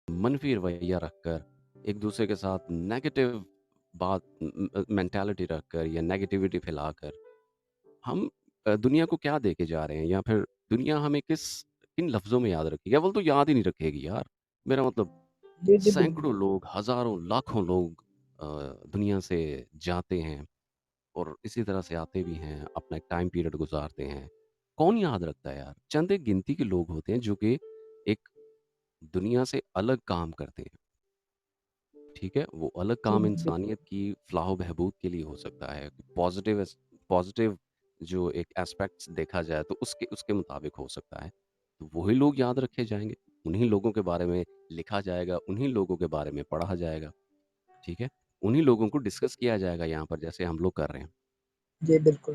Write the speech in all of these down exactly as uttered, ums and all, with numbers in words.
منفی رویہ رکھ کر، ایک دوسرے کے ساتھ نیگیٹو بات، مینٹالٹی رکھ کر یا نیگیٹیوٹی پھیلا کر ہم دنیا کو کیا دے کے جا رہے ہیں؟ یا پھر دنیا ہمیں کس، کن لفظوں میں یاد رکھے گی؟ اول تو یاد ہی نہیں رکھے گی یار۔ میرا مطلب، سینکڑوں لوگ، ہزاروں، لاکھوں لوگ دنیا سے جاتے ہیں اور اسی طرح سے آتے بھی ہیں، اپنا ایک ٹائم پیریڈ گزارتے ہیں۔ کون یاد رکھتا ہے یار؟ چند ایک گنتی کے لوگ ہوتے ہیں جو کہ ایک دنیا سے الگ کام کرتے ہیں۔ ٹھیک ہے، وہ الگ کام انسانیت کی فلاح و بہبود کے لیے ہو سکتا ہے، پازیٹیو، پازیٹیو جو ایک ایسپیکٹس دیکھا جائے تو اس کے اس کے مطابق ہو سکتا ہے۔ تو وہی لوگ یاد رکھے جائیں گے، انہیں لوگوں کے بارے میں لکھا جائے گا، انہیں لوگوں کے بارے میں پڑھا جائے گا۔ ٹھیک ہے، انہیں لوگوں کو ڈسکس کیا جائے گا یہاں پر، جیسے ہم لوگ کر رہے ہیں۔ جی بالکل۔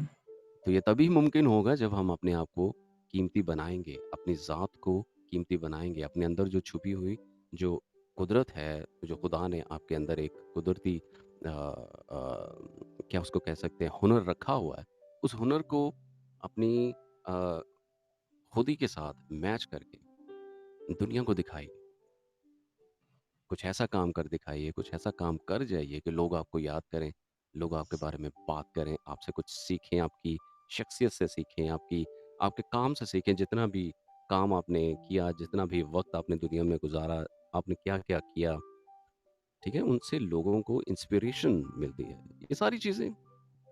تو یہ تبھی ممکن ہوگا جب ہم اپنے آپ کو قیمتی بنائیں گے، اپنی ذات کو قیمتی بنائیں گے، اپنے اندر جو چھپی ہوئی، جو قدرت ہے، جو خدا نے آپ کے اندر ایک قدرتی کیا اس کو کہہ سکتے ہیں، ہنر رکھا ہوا ہے، اس ہنر کو اپنی خودی کے ساتھ میچ کر کے دنیا کو دکھائیے۔ کچھ ایسا کام کر دکھائیے، کچھ ایسا کام کر جائیے کہ لوگ آپ کو یاد کریں، لوگ آپ کے بارے میں بات کریں، آپ سے کچھ سیکھیں، آپ کی شخصیت سے سیکھیں، آپ کی آپ کے کام سے سیکھیں۔ جتنا بھی کام آپ نے کیا، جتنا بھی وقت آپ نے دنیا میں گزارا، آپ نے کیا کیا کیا، ٹھیک ہے، ان سے لوگوں کو انسپریشن ملتی ہے۔ یہ ساری چیزیں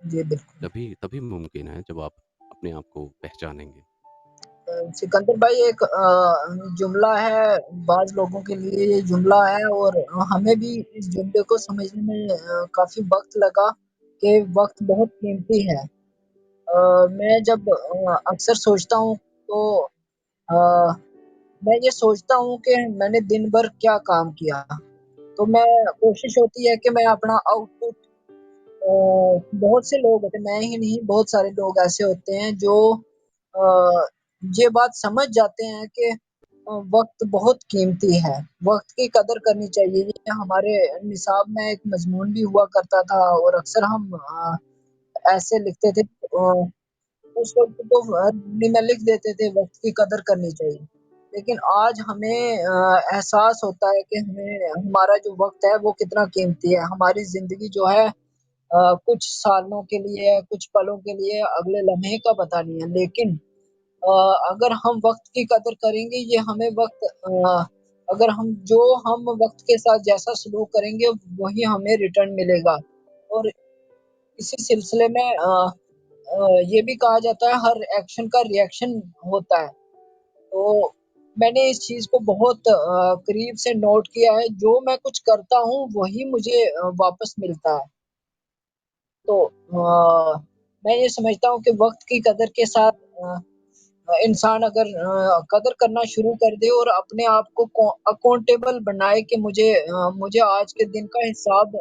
جی بالکل۔ تبھی تبھی ممکن ہے جب آپ اپنے آپ کو پہچانیں گے۔ سکندر بھائی، ایک جملہ ہے، بعض لوگوں کے لیے یہ جملہ ہے اور ہمیں بھی اس جملے کو سمجھنے میں کافی وقت لگا کہ وقت بہت قیمتی ہے۔ میں جب اکثر سوچتا ہوں تو میں یہ سوچتا ہوں کہ میں نے دن بھر کیا کام کیا، تو میں کوشش ہوتی ہے کہ میں اپنا آؤٹ پٹ، بہت سے لوگ ہوتے، میں ہی نہیں، بہت سارے لوگ ایسے ہوتے ہیں جو یہ بات سمجھ جاتے ہیں کہ وقت بہت قیمتی ہے، وقت کی قدر کرنی چاہیے۔ یہ ہمارے نصاب میں ایک مضمون بھی ہوا کرتا تھا اور اکثر ہم ایسے لکھتے تھے، اس وقت تو میں لکھ دیتے تھے وقت کی قدر کرنی چاہیے، لیکن آج ہمیں احساس ہوتا ہے کہ ہمیں ہمارا جو وقت ہے وہ کتنا قیمتی ہے۔ ہماری زندگی جو ہے کچھ سالوں کے لیے، کچھ پلوں کے لیے، اگلے لمحے کا پتہ نہیں ہے، لیکن اگر ہم وقت کی قدر کریں گے، یہ ہمیں وقت اگر ہم جو ہم وقت کے ساتھ جیسا سلوک کریں گے، وہی ہمیں ریٹرن ملے گا۔ اور اسی سلسلے میں یہ بھی کہا جاتا ہے ہر ایکشن کا ری ایکشن ہوتا ہے۔ تو میں نے اس چیز کو بہت قریب سے نوٹ کیا ہے، جو میں کچھ کرتا ہوں وہی مجھے واپس ملتا ہے۔ تو میں یہ سمجھتا ہوں کہ وقت کی قدر کے ساتھ انسان اگر قدر کرنا شروع کر دے اور اپنے آپ کو اکاؤنٹیبل بنائے کہ مجھے مجھے آج کے دن کا حساب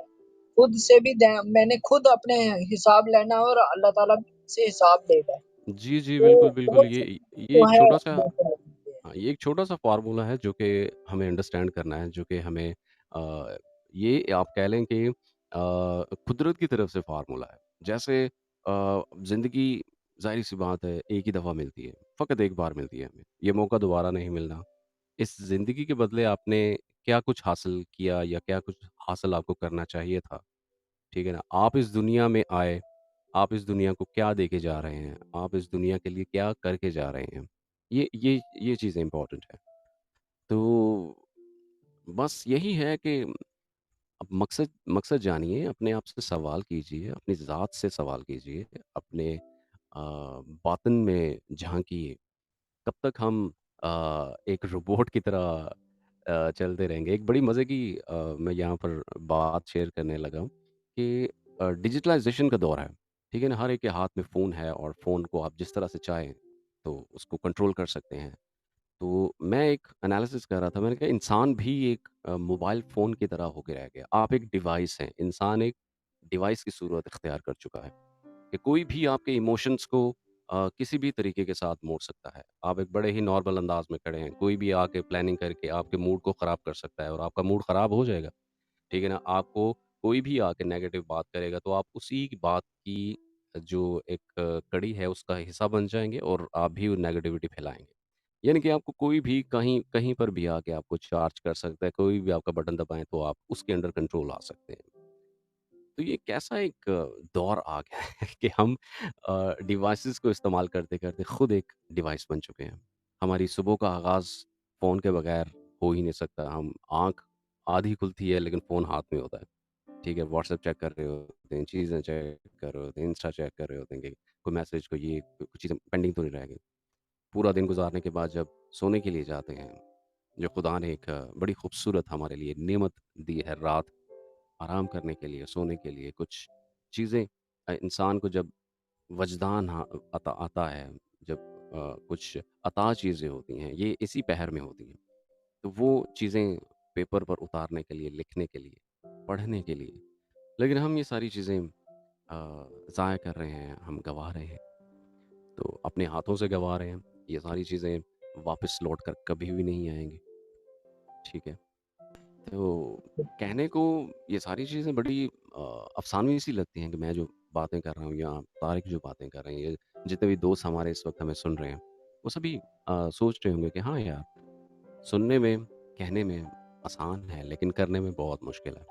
خود سے بھی دے، میں نے خود اپنے حساب لینا ہے اور اللہ تعالیٰ سے حساب لے گا۔ جی جی، بالکل بالکل۔ یہ یہ ایک چھوٹا سا، ہاں، یہ ایک چھوٹا سا فارمولا ہے جو کہ ہمیں انڈرسٹینڈ کرنا ہے، جو کہ ہمیں یہ آپ کہہ لیں کہ قدرت کی طرف سے فارمولا ہے۔ جیسے زندگی، ظاہری سی بات ہے، ایک ہی دفعہ ملتی ہے، فقط ایک بار ملتی ہے ہمیں، یہ موقع دوبارہ نہیں ملنا۔ اس زندگی کے بدلے آپ نے کیا کچھ حاصل کیا یا کیا کچھ حاصل آپ کو کرنا چاہیے تھا؟ ٹھیک ہے نا، آپ اس دنیا میں آئے، آپ اس دنیا کو کیا دے کے جا رہے ہیں، آپ اس دنیا کے لیے کیا کر کے جا رہے ہیں، یہ یہ یہ چیزیں امپورٹنٹ ہے۔ تو بس یہی ہے کہ اب مقصد مقصد جانیے، اپنے آپ سے سوال کیجیے، اپنی ذات سے سوال کیجیے، اپنے باطن میں جھانکیے۔ کب تک ہم ایک روبوٹ کی طرح چلتے رہیں گے؟ ایک بڑی مزے کی میں یہاں پر بات شیئر کرنے لگا ہوں کہ ڈیجیٹلائزیشن کا دور ہے، ٹھیک ہے نا؟ ہر ایک کے ہاتھ میں فون ہے اور فون کو آپ جس طرح سے چاہیں تو اس کو کنٹرول کر سکتے ہیں۔ تو میں ایک انالیسس کر رہا تھا، میں نے کہا انسان بھی ایک موبائل فون کی طرح ہو کے رہ گیا۔ آپ ایک ڈیوائس ہیں، انسان ایک ڈیوائس کی صورت اختیار کر چکا ہے کہ کوئی بھی آپ کے ایموشنز کو کسی بھی طریقے کے ساتھ موڑ سکتا ہے۔ آپ ایک بڑے ہی نارمل انداز میں کھڑے ہیں، کوئی بھی آ کے پلاننگ کر کے آپ کے موڈ کو خراب کر سکتا ہے اور آپ کا موڈ خراب ہو جائے گا۔ ٹھیک ہے نا؟ آپ کو کوئی بھی آ کے نیگیٹو بات کرے گا تو آپ اسی بات کی جو ایک کڑی ہے اس کا حصہ بن جائیں گے اور آپ بھی نیگیٹیوٹی پھیلائیں گے۔ یعنی کہ آپ کو کوئی بھی کہیں کہیں پر بھی آ کے آپ کو چارج کر سکتا ہے، کوئی بھی آپ کا بٹن دبائیں تو آپ اس کے اندر کنٹرول آ سکتے ہیں۔ تو یہ کیسا ایک دور آ گیا ہے کہ ہم ڈیوائسز کو استعمال کرتے کرتے خود ایک ڈیوائس بن چکے ہیں۔ ہماری صبح کا آغاز فون کے بغیر ہو ہی نہیں سکتا۔ ہم آنکھ آدھی کھلتی ہے لیکن فون ہاتھ میں ہوتا ہے۔ ٹھیک ہے، واٹس ایپ چیک کر رہے ہوتے ہیں، چیزیں چیک کر رہے ہوتے ہیں، انسٹا چیک کر رہے ہوتے ہیں کہ کوئی میسج، کوئی یہ کچھ چیزیں پینڈنگ تو نہیں رہ گئی۔ پورا دن گزارنے کے بعد جب سونے کے لیے جاتے ہیں، جو خدا نے ایک بڑی خوبصورت ہمارے لیے نعمت دی ہے، رات آرام کرنے کے لیے، سونے کے لیے، کچھ چیزیں انسان کو جب وجدان آتا ہے، جب کچھ عطا چیزیں ہوتی ہیں، یہ اسی پہر میں ہوتی ہیں، تو وہ چیزیں پیپر پر اتارنے کے لیے، لکھنے کے لیے، پڑھنے کے لیے، لیکن ہم یہ ساری چیزیں ضائع کر رہے ہیں، ہم گنوا رہے ہیں۔ تو اپنے ہاتھوں سے گنوا رہے ہیں، یہ ساری چیزیں واپس لوٹ کر کبھی بھی نہیں آئیں گی۔ ٹھیک ہے، تو کہنے کو یہ ساری چیزیں بڑی افسانوی سی لگتی ہیں کہ میں جو باتیں کر رہا ہوں یا طارق جو باتیں کر رہے ہیں، جتنے بھی دوست ہمارے اس وقت ہمیں سن رہے ہیں، وہ سبھی سوچ رہے ہوں گے کہ ہاں یار، سننے میں، کہنے میں آسان ہے لیکن کرنے میں بہت مشکل ہے۔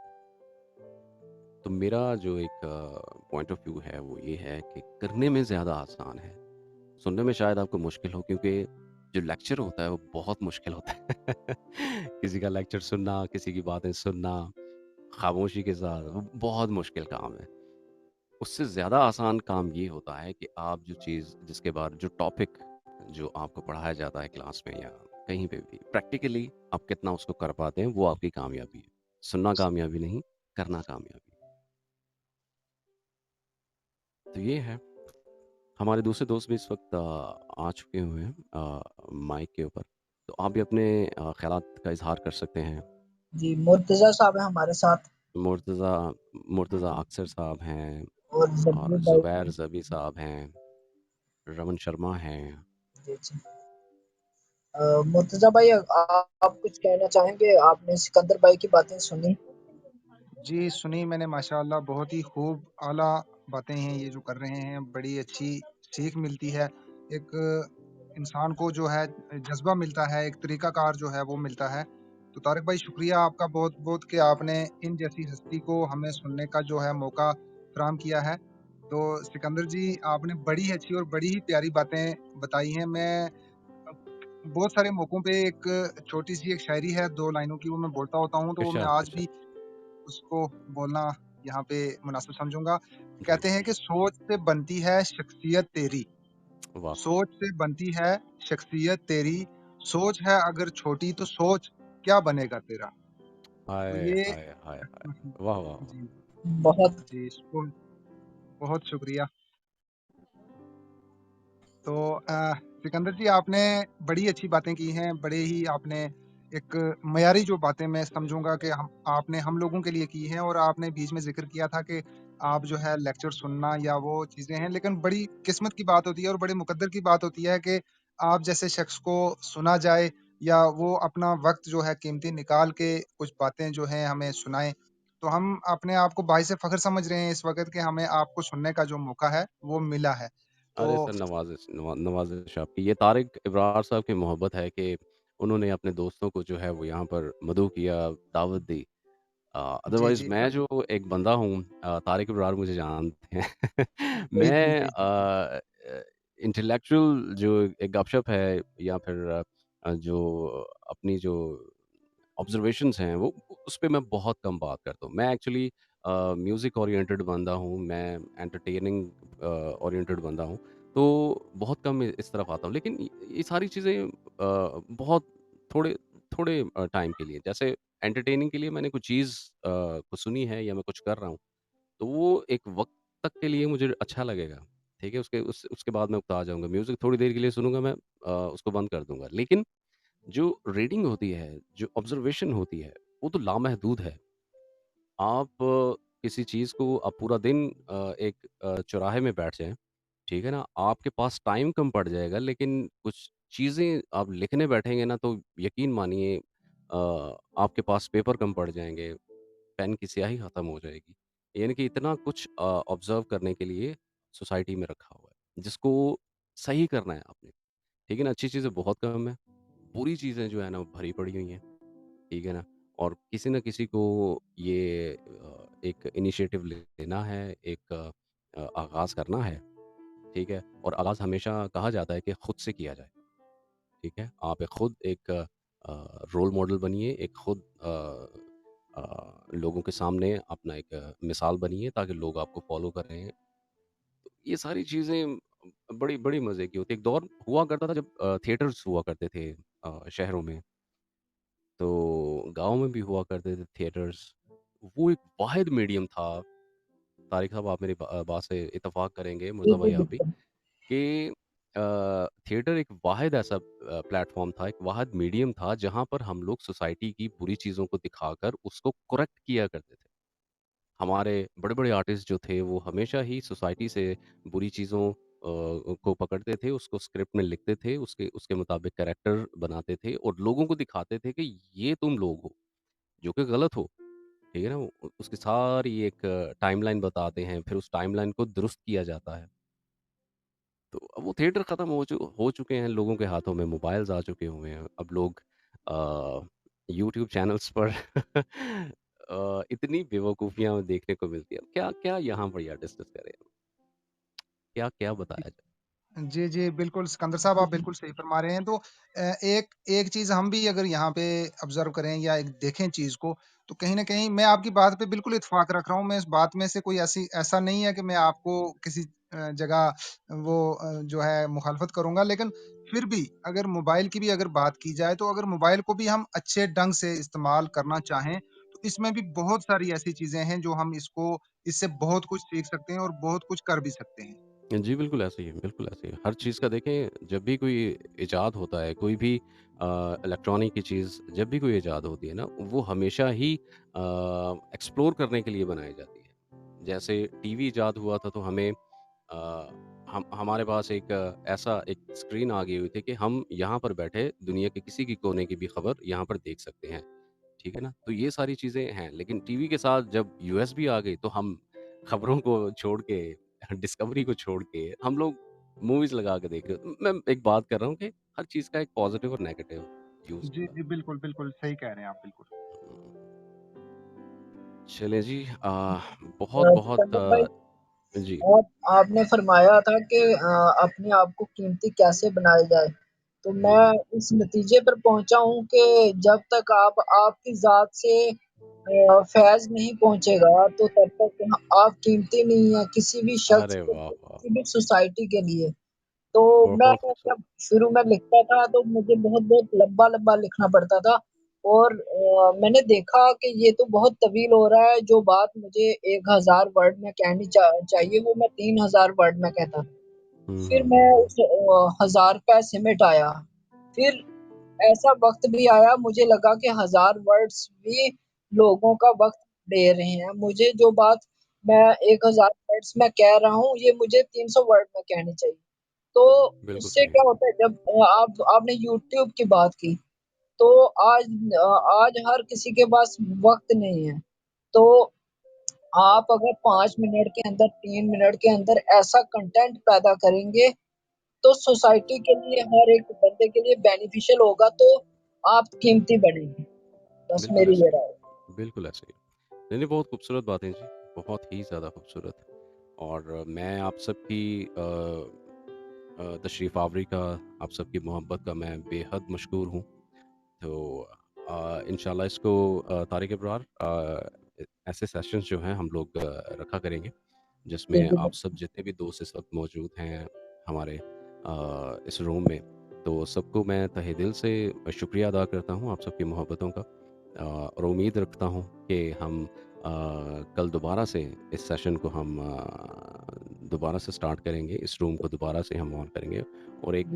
تو میرا جو ایک پوائنٹ آف ویو ہے وہ یہ ہے کہ کرنے میں زیادہ آسان ہے۔ سننے میں شاید آپ کو مشکل ہو کیونکہ جو لیکچر ہوتا ہے وہ بہت مشکل ہوتا ہے۔ کسی کا لیکچر سننا، کسی کی باتیں سننا خاموشی کے ساتھ، وہ بہت مشکل کام ہے۔ اس سے زیادہ آسان کام یہ ہوتا ہے کہ آپ جو چیز، جس کے بعد جو ٹاپک جو آپ کو پڑھایا جاتا ہے کلاس میں یا کہیں پہ بھی، پریکٹیکلی آپ کتنا اس کو کر پاتے ہیں، وہ آپ کی کامیابی ہے۔ سننا کامیابی نہیں، کرنا کامیابی۔ تو یہ ہے، ہمارے دوسرے دوست بھی اس وقت آ چکے ہوئے ہیں مائیک کے اوپر، تو آپ بھی اپنے خیالات کا اظہار کر سکتے ہیں۔ جی، مرتضی صاحب ہیں ہمارے ساتھ۔ مرتضی مرتضی اکثر صاحب ہیں، اور زبیر زبیر صاحب ہیں، رمن شرما ہیں۔ جی جی۔ مرتضی بھائی، آپ کچھ کہنا چاہیں گے؟ آپ نے سکندر بھائی کی باتیں سنی؟ جی سنی میں نے، ماشاءاللہ، بہت ہی خوب، اعلیٰ باتیں ہیں یہ جو کر رہے ہیں، بڑی اچھی سیکھ ملتی ہے۔ ایک انسان کو جو ہے جذبہ ملتا ہے، ایک طریقہ کار جو ہے وہ ملتا ہے۔ تو طارق بھائی، شکریہ آپ کا بہت بہت کہ آپ نے ان جیسی ہستی کو ہمیں سننے کا جو ہے موقع فراہم کیا ہے۔ تو سکندر جی، آپ نے بڑی اچھی اور بڑی ہی پیاری باتیں بتائی ہیں۔ میں بہت سارے موقعوں پہ ایک چھوٹی سی ایک شاعری ہے، دو لائنوں کی، وہ میں بولتا ہوتا ہوں، تو وہ میں آج بھی اس کو بولنا یہاں پہ مناسب سمجھوں گا۔ کہتے ہیں کہ سوچ سے بنتی ہے شخصیت تیری، سوچ سے بنتی ہے شخصیت تیری، سوچ ہے اگر چھوٹی تو سوچ کیا بنے گا تیرا۔ ہائے ہائے ہائے ہائے، واہ واہ۔ بہت جی، بہت شکریہ۔ تو سکندر جی، آپ نے بڑی اچھی باتیں کی ہیں، بڑے ہی آپ نے ایک معیاری جو باتیں میں سمجھوں گا کہ آپ نے ہم لوگوں کے لیے کی ہیں، اور آپ نے بیچ میں ذکر کیا تھا کہ آپ جو ہے لیکچر سننا یا وہ چیزیں ہیں، لیکن بڑی قسمت کی بات ہوتی ہے اور بڑے مقدر کی بات ہوتی ہے کہ آپ جیسے شخص کو سنا جائے یا وہ اپنا وقت جو ہے قیمتی نکال کے کچھ باتیں جو ہیں ہمیں سنائیں۔ تو ہم اپنے آپ کو باعث فخر سمجھ رہے ہیں اس وقت کہ ہمیں آپ کو سننے کا جو موقع ہے وہ ملا ہے۔ ارے سر، نوازش نوازش آپ کی، یہ طارق ابرار صاحب کی محبت ہے کہ انہوں نے اپنے دوستوں کو جو ہے وہ یہاں پر مدعو کیا، دعوت دی۔ ادروائز میں جو ایک بندہ ہوں، طارق ابرار مجھے جانتے ہیں، میں انٹلیکچوئل جو ایک گپ شپ ہے یا پھر جو اپنی جو آبزرویشنز ہیں، وہ اس پہ میں بہت کم بات کرتا ہوں۔ میں ایکچولی میوزک اورینٹڈ بندہ ہوں، میں انٹرٹیننگ اورینٹڈ بندہ ہوں، تو بہت کم اس طرف آتا ہوں۔ لیکن یہ ساری چیزیں بہت تھوڑے تھوڑے ٹائم کے لیے، جیسے انٹرٹیننگ کے لیے میں نے کوئی چیز کو سنی ہے یا میں کچھ کر رہا ہوں، تو وہ ایک وقت تک کے لیے مجھے اچھا لگے گا، ٹھیک ہے؟ اس کے اس کے بعد میں اکتا جاؤں گا۔ میوزک تھوڑی دیر کے لیے سنوں گا میں، اس کو بند کر دوں گا۔ لیکن جو ریڈنگ ہوتی ہے، جو آبزرویشن ہوتی ہے، وہ تو لامحدود ہے۔ آپ کسی چیز کو، آپ پورا دن ایک چوراہے میں بیٹھ جائیں، ٹھیک ہے نا، آپ کے پاس ٹائم کم پڑ جائے گا، لیکن کچھ چیزیں آپ لکھنے بیٹھیں گے نا، تو یقین مانیے آپ کے پاس پیپر کم پڑ جائیں گے، پین کی سیاہی ختم ہو جائے گی۔ یعنی کہ اتنا کچھ آبزرو کرنے کے لیے سوسائٹی میں رکھا ہوا ہے، جس کو صحیح کرنا ہے آپ نے۔ ٹھیک ہے نا، اچھی چیزیں بہت کم ہیں، بری چیزیں جو ہے نا بھری پڑی ہوئی ہیں۔ ٹھیک ہے نا، اور کسی نہ کسی کو یہ ایک انیشیٹو لینا ہے، ایک آغاز کرنا ہے۔ ٹھیک ہے، اور آغاز ہمیشہ کہا جاتا ہے کہ خود سے کیا جائے۔ ٹھیک ہے، آپ ایک خود ایک رول ماڈل بنیے، ایک خود لوگوں کے سامنے اپنا ایک مثال بنیے تاکہ لوگ آپ کو فالو کریں۔ یہ ساری چیزیں بڑی بڑی مزے کی ہوتی۔ ایک دور ہوا کرتا تھا جب تھیٹرز ہوا کرتے تھے شہروں میں، تو گاؤں میں بھی ہوا کرتے تھے تھیٹرز۔ وہ ایک واحد میڈیم تھا۔ طارق صاحب، آپ میری بات سے اتفاق کریں گے، مرزا بھائی آپ بھی، کہ تھیٹر ایک واحد ایسا پلیٹ فارم تھا، ایک واحد میڈیم تھا جہاں پر ہم لوگ سوسائٹی کی بری چیزوں کو دکھا کر اس کو کریکٹ کیا کرتے تھے۔ ہمارے بڑے بڑے آرٹسٹ جو تھے وہ ہمیشہ ہی سوسائٹی سے بری چیزوں کو پکڑتے تھے، اس کو اسکرپٹ میں لکھتے تھے، اس کے اس کے مطابق کریکٹر بناتے تھے اور لوگوں کو دکھاتے تھے کہ یہ تم لوگ ہو، جو کہ غلط ہو۔ ٹھیک ہے نا، اس کی ساری ایک ٹائم لائن بتاتے ہیں، پھر اس ٹائم لائن کو درست کیا جاتا ہے۔ تو اب وہ تھیٹر ختم ہو چکے ہیں، لوگوں کے ہاتھوں میں موبائلز آ چکے ہوئے ہیں۔ اب لوگ یوٹیوب چینلز پر اتنی بیوقوفیاں دیکھنے کو ملتی ہیں۔ کیا کیا یہاں پر یار ڈسکس کریں؟ کیا کیا بتایا جائے؟ جی جی، بالکل سکندر صاحب، آپ بالکل صحیح فرما رہے ہیں۔ تو ایک ایک چیز ہم بھی اگر یہاں پہ آبزرو کریں یا ایک دیکھیں چیز کو، تو کہیں نہ کہیں میں آپ کی بات پہ بالکل اتفاق رکھ رہا ہوں۔ میں اس بات میں سے کوئی ایسی ایسا نہیں ہے کہ میں آپ کو کسی جگہ وہ جو ہے مخالفت کروں گا، لیکن پھر بھی اگر موبائل کی بھی اگر بات کی جائے تو اگر موبائل کو بھی ہم اچھے ڈھنگ سے استعمال کرنا چاہیں تو اس میں بھی بہت ساری ایسی چیزیں ہیں جو ہم اس کو اس سے بہت کچھ سیکھ سکتے ہیں اور بہت کچھ کر بھی سکتے ہیں۔ جی بالکل ایسے ہی ہے، بالکل ایسے ہی ہے۔ ہر چیز کا دیکھیں، جب بھی کوئی ایجاد ہوتا ہے، کوئی بھی الیکٹرانک کی چیز جب بھی کوئی ایجاد ہوتی ہے نا، وہ ہمیشہ ہی ایکسپلور کرنے کے لیے بنائی جاتی ہے۔ جیسے ٹی وی ایجاد ہوا تھا تو ہمیں ہمارے پاس ایک ایسا ایک اسکرین آ گئی ہوئی تھی کہ ہم یہاں پر بیٹھے دنیا کے کسی کی کونے کی بھی خبر یہاں پر دیکھ سکتے ہیں۔ ٹھیک ہے نا، تو یہ ساری چیزیں ہیں، لیکن ٹی وی کے ساتھ جب یو ایس بی آ گئی تو ہم خبروں کو چھوڑ کے، ڈسکوری کو چھوڑ کے ہم لوگ موویز لگا کے دیکھ رہے ہیں۔ میں ایک بات کر رہا ہوں کہ ہر چیز کا ایک پازیٹو اور نیگیٹو یوز جی جی، بالکل بالکل صحیح کہہ رہے ہیں آپ، بالکل۔ چلیں جی، بہت بہت جی۔ آپ نے فرمایا تھا کہ اپنے آپ کو قیمتی کیسے بنایا جائے، تو میں اس نتیجے پر پہنچا ہوں کہ جب تک آپ آپ کی ذات سے فیض نہیں پہنچے گا تو تب تک آپ قیمتی نہیں ہے کسی بھی شخص کے لیے، کسی بھی سوسائٹی کے لیے۔ تو میں جب شروع میں لکھتا تھا تو مجھے بہت بہت لمبا لمبا لکھنا پڑتا تھا، اور میں نے دیکھا کہ یہ تو بہت طویل ہو رہا ہے، جو بات مجھے ایک ہزار ورڈ میں کہنی چاہیے، وہ میں تین ہزار ورڈ میں کہتا تھا۔ پھر میں اس ہزار پہ سمٹ آیا۔ پھر ایسا وقت بھی آیا، مجھے لگا کہ ہزار ورڈز بھی لوگوں کا وقت لے رہے ہیں۔ مجھے جو بات میں ایک ہزار ورڈز میں کہہ رہا ہوں، یہ مجھے تین سو ورڈ میں کہنی چاہیے۔ تو اس سے کیا ہوتا ہے، جب آپ آپ نے یوٹیوب کی بات کی، تو آج آج ہر کسی کے پاس وقت نہیں ہے۔ تو آپ اگر پانچ منٹ کے اندر، تین منٹ کے اندر ایسا کنٹینٹ پیدا کریں گے تو سوسائٹی کے لیے، ہر ایک بندے کے لیے بینیفیشل ہوگا، تو آپ قیمتی بنیں گے۔ بس میری یہ رائے۔ بالکل ایسے ہی۔ نہیں نہیں، بہت خوبصورت باتیں جی، بہت ہی زیادہ خوبصورت۔ اور میں آپ سب کی تشریف آوری کا، آپ سب کی محبت کا میں بے حد مشکور ہوں۔ تو انشاءاللہ اس کو، طارق ابرار، ایسے سیشنز جو ہیں ہم لوگ رکھا کریں گے، جس میں آپ سب جتنے بھی دوست اس وقت موجود ہیں ہمارے اس روم میں، تو سب کو میں تہہ دل سے شکریہ ادا کرتا ہوں آپ سب کی محبتوں کا۔ اور امید رکھتا ہوں کہ ہم کل دوبارہ سے اس سیشن کو ہم دوبارہ سے سٹارٹ کریں گے، اس روم کو دوبارہ سے ہم آن کریں گے اور ایک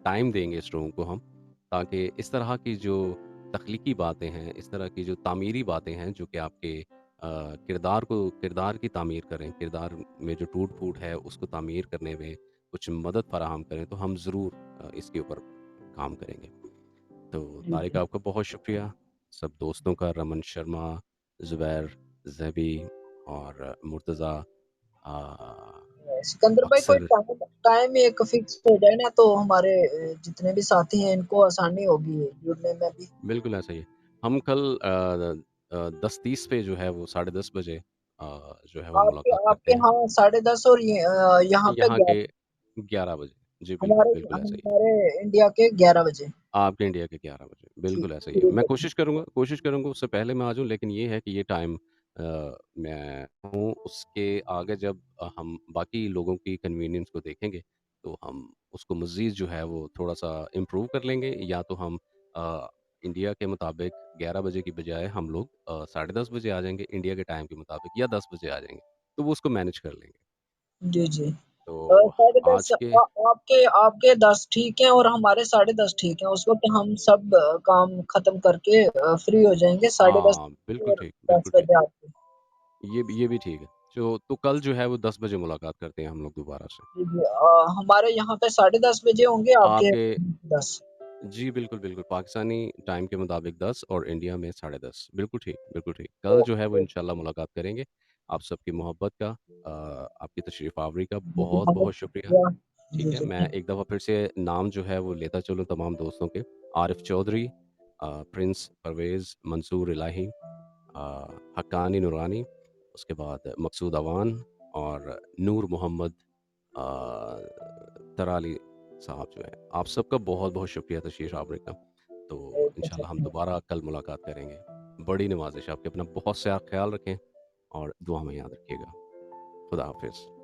ٹائم دیں گے اس روم کو ہم، تاکہ اس طرح کی جو تخلیقی باتیں ہیں، اس طرح کی جو تعمیری باتیں ہیں جو کہ آپ کے کردار کو، کردار کی تعمیر کریں، کردار میں جو ٹوٹ پھوٹ ہے اس کو تعمیر کرنے میں کچھ مدد فراہم کریں، تو ہم ضرور اس کے اوپر کام کریں گے۔ تو طارق آپ کا بہت شکریہ، سب دوستوں کا، رمن شرما، زبیر، زہبی اور مرتضی، سکندر بھائی، کوئی ٹائم ایک فکس ہو جائے نا، تو ہمارے جتنے بھی ساتھی ہیں، ان کو آسانی ہوگی جڑنے میں بھی۔ بالکل ایسا ہی ہے۔ ہم کل دس تیس پہ جو ہے، وہ ساڑھے دس بجے جو ہے، وہ ملاقات کرتے ہیں۔ ہاں، ساڑھے دس اور یہاں پہ گیارہ بجے۔ جی، بالکل، بالکل ایسا ہی ہے۔ ہمارے انڈیا کے گیارہ بجے۔ آپ کے انڈیا کے گیارہ بجے، بالکل ایسا ہی ہے۔ میں کوشش کروں گا، کوشش کروں گا اس سے پہلے میں آ جاؤں، لیکن یہ ہے کہ یہ ٹائم میں ہوں، اس کے آگے جب ہم باقی لوگوں کی کنوینئنس کو دیکھیں گے، تو ہم اس کو مزید جو ہے، وہ تھوڑا سا امپروو کر لیں گے، یا تو ہم انڈیا کے مطابق گیارہ بجے کی بجائے ہم لوگ ساڑھے دس بجے آ جائیں گے، انڈیا کے ٹائم کے مطابق یا دس بجے آ جائیں گے، تو وہ اس کو مینج کر لیں گے۔ جی جی۔ تو ساڑھے دس۔ آپ کے آپ کے دس ٹھیک ہیں اور ہمارے ساڑھے دس ٹھیک ہیں، اس وقت ہم سب کام ختم کر کے فری ہو جائیں گے۔ ساڑھے دس۔ بالکل ٹھیک، بالکل ٹھیک۔ یہ بھی ٹھیک ہے۔ تو کل جو ہے، وہ دس بجے ملاقات کرتے ہیں ہم لوگ دوبارہ سے۔ ہمارے یہاں پہ ساڑھے دس بجے ہوں گے آپ کے۔ دس۔ جی، بالکل بالکل، پاکستانی ٹائم کے مطابق دس اور انڈیا میں ساڑھے دس۔ بالکل ٹھیک، بالکل ٹھیک۔ کل جو ہے، وہ انشاءاللہ ملاقات کریں گے۔ آپ سب کی محبت کا، آپ کی تشریف آوری کا بہت بہت شکریہ۔ ٹھیک ہے، میں ایک دفعہ پھر سے نام جو ہے، وہ لیتا چلوں تمام دوستوں کے: عارف چوہدری، پرنس پرویز، منصور الہی، حقانی نورانی، اس کے بعد مقصود اعوان اور نور محمد ترالی صاحب جو ہے۔ آپ سب کا بہت بہت شکریہ تشریف آوری کا۔ تو انشاءاللہ ہم دوبارہ کل ملاقات کریں گے۔ بڑی نوازش ہے آپ کے، اپنا بہت سا خیال رکھیں اور دعا میں یاد رکھیے گا۔ خدا حافظ۔